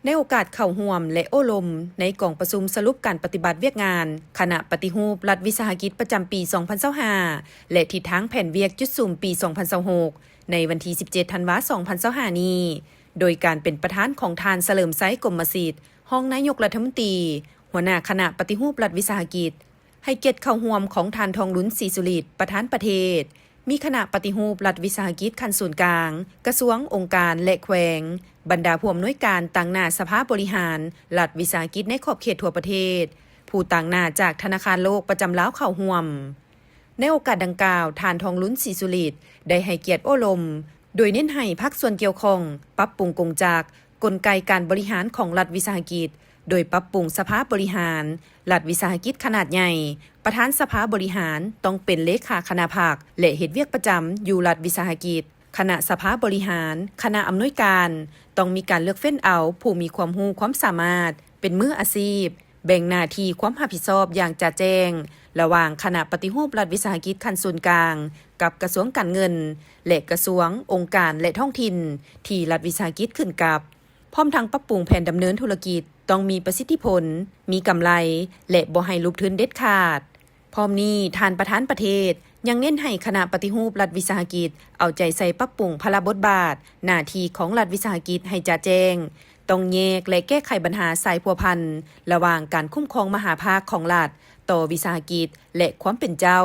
ໃນໂອກາດເຂົ້າຮ່ວມ ແລະ ໂອ້ລົມໃນກອງປະຊຸມສະຫຼຸບການປະຕິບັດວຽກງານຄະນະປະຕິຮູບລັດວິສາຫະກິດປະຈຳປີສອງພັນຊາວຫ້າ ແລະ ທິດທາງແຜນວຽກຈຸດສຸມປີສອງພັນຊາວຫົກ ໃນວັນທີສິບເຈັດ ທັນວາ ສອງພັນຊາວຫ້ານີ້ ໂດຍການເປັນປະທານຂອງທ່ານ ສະເຫຼີມໄຊ ກົມມະສິດ ຮອງນາຍົກລັດຖະມົນຕີ, ຫົວໜ້າຄະນະປະຕິຮູບລັດວິສາຫະກິດ, ໃຫ້ກຽດເຂົ້າຮ່ວມຂອງທ່ານ ທອງລຸນ ສີສຸລິດ ປະທານປະເທດ, ມີຄະນະປະຕິຮູບລັດວິສາຫະກິດຂັ້ນສູນກາງ, ກະຊວງ, ອົງການ ແລະ ແຂວງ, ບັນດາຜູ້ອຳນວຍການຕາງໜ້າສະພາບໍລິຫານລັດວິສາຫະກິດໃນຂອບເຂດທົ່ວປະເທດ, ຜູ້ຕາງໜ້າຈາກທະນາຄານໂລກປະຈຳລາວເຂົ້າຮ່ວມ. ໃນໂອກາດດັ່ງກ່າວ, ທ່ານ ທອງລຸນ ສີສຸລິດ ໄດ້ໃຫ້ກຽດໂອ້ລົມ ໂດຍເນັ້ນໃຫ້ພາກສ່ວນກ່ຽວຂ້ອງປັບປຸງກົງຈັກ, ກົນໄກການບໍລິຫານຂອງລັດວິສາຫະກິດ, ໂດຍປັບປຸງສະພາບໍລິຫານລັດວິສາຫະກິດຂະໜາດໃຫຍ່, ປະທານສະພາບໍລິຫານຕ້ອງເປັນເລຂາຄະນະພັກ ແລະ ເຮັດວຽກປະຈຳຢູ່ລັດວິສາຫະກິດ. ຄະນະສະພາບໍລິຫານ, ຄະນະອຳນວຍການ ຕ້ອງມີການເລືອກເຟ້ນເອົາຜູ້ມີຄວາມຮູ້ຄວາມສາມາດ, ເປັນມືອາຊີບ, ແບ່ງໜ້າທີ່ຄວາມຮັບຜິດຊອບຢ່າງຈະແຈ້ງ ລະຫວ່າງຄະນະປະຕິຮູບລັດວິສາຫະກິດຂັ້ນສູນກາງ ກັບກະຊວງການເງິນ ແລະ ກະຊວງ, ອົງການ ແລະ ທ້ອງຖິ່ນທີ່ລັດວິສາຫະກິດຂຶ້ນກັບ, ພ້ອມທັງປັບປຸງແຜນດຳເນີນທຸລະກິດຕ້ອງມີປະສິດທິຜົນ, ມີກຳໄລ ແລະ ບໍ່ໃຫ້ຫຼຸບທຶນເດັດຂາດ. ພ້ອມນີ້, ທ່ານປະທານປະເທດຍັງເນັ້ນໃຫ້ຄະນະປະຕິຮູບລັດວິສາຫະກິດເອົາໃຈໃສ່ປັບປຸງພາລະບົດບາດ, ໜ້າທີ່ຂອງລັດວິສາຫະກິດໃຫ້ຈະແຈ້ງ, ຕ້ອງແຍກ ແລະ ແກ້ໄຂບັນຫາສາຍພົວພັນລະຫວ່າງການຄຸ້ມຄອງມະຫາພາກຂອງລັດຕໍ່ວິສາຫະກິດ ແລະ ຄວາມເປັນເຈົ້າ,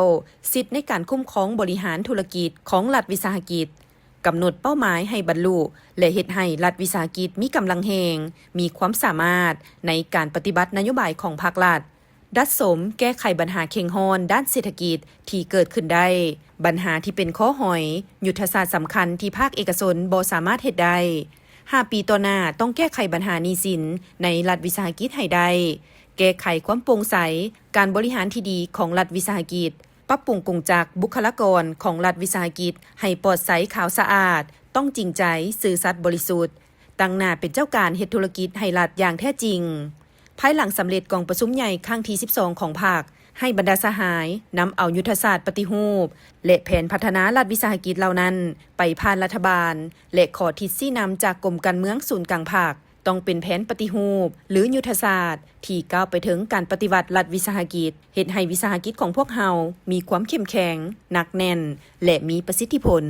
ສິດໃນການຄຸ້ມຄອງບໍລິຫານທຸລະກິດຂອງລັດວິສາຫະກິດ, ກຳນົດເປົ້າໝາຍໃຫ້ບັນລຸ ແລະ ເຮັດໃຫ້ລັດວິສາຫະກິດມີກຳລັງແຮງ, ມີຄວາມສາມາດໃນການປະຕິບັດນະໂຍບາຍຂອງພັກລັດ. ດັດສົມແກ້ໄຂບັນຫາເຄັ່ງຮ້ອນດ້ານເສດຖະກິດທີ່ເກີດຂຶ້ນໄດ້, ບັນຫາທີ່ເປັນຂໍ້ຫອຍ, ຍຸດທະສາດສຳຄັນທີ່ພາກເອກະຊົນບໍ່ສາມາດເຮັດໄດ້. ຫ້າປີຕໍ່ໜ້າຕ້ອງແກ້ໄຂບັນຫາໜີ້ສິນໃນລັດວິສາຫະກິດໃຫ້ໄດ້, ແກ້ໄຂຄວາມໂປ່ງໃສ, ການບໍລິຫານທີ່ດີຂອງລັດວິສາຫະກິດ, ປັບປຸງກົງຈັກ, ບຸກຄະລາກອນຂອງລັດວິສາຫະກິດໃຫ້ປອດໃສ, ຂາວສະອາດ, ຕ້ອງຈິງໃຈ, ຊື່ສັດ, ບໍລິສຸດ, ຕັ້ງໜ້າເປັນເຈົ້າການເຮັດທຸລະກິດໃຫ້ລັດຢ່າງແທ້ຈິງ. ພາຍຫຼັງສຳເລັດກອງປະຊຸມໃຫຍ່ຄັ້ງທີສິບສອງຂອງພັກ, ໃຫ້ບັນດາສະຫາຍນຳເອົາຍຸດທະສາດປະຕິຮູບ ແລະ ແຜນພັດທະນາລັດວິສາຫະກິດເຫຼົ່ານັ້ນໄປຜ່ານລັດຖະບານ ແລະ ຂໍທິດຊີ້ນຳຈາກກົມການເມືອງສູນກາງພັກ, ຕ້ອງເປັນແຜນປະຕິຮູບ ຫຼື ຍຸດທະສາດທີ່ກ້າວໄປເຖິງການປະຕິວັດລັດວິສາຫະກິດ, ເຮັດໃຫ້ວິສາຫະກິດຂອງພວກເຮົາມີຄວາມເຂັ້ມແຂງ, ໜັກແໜ້ນ ແລະ ມີປະສິດທິຜົນ.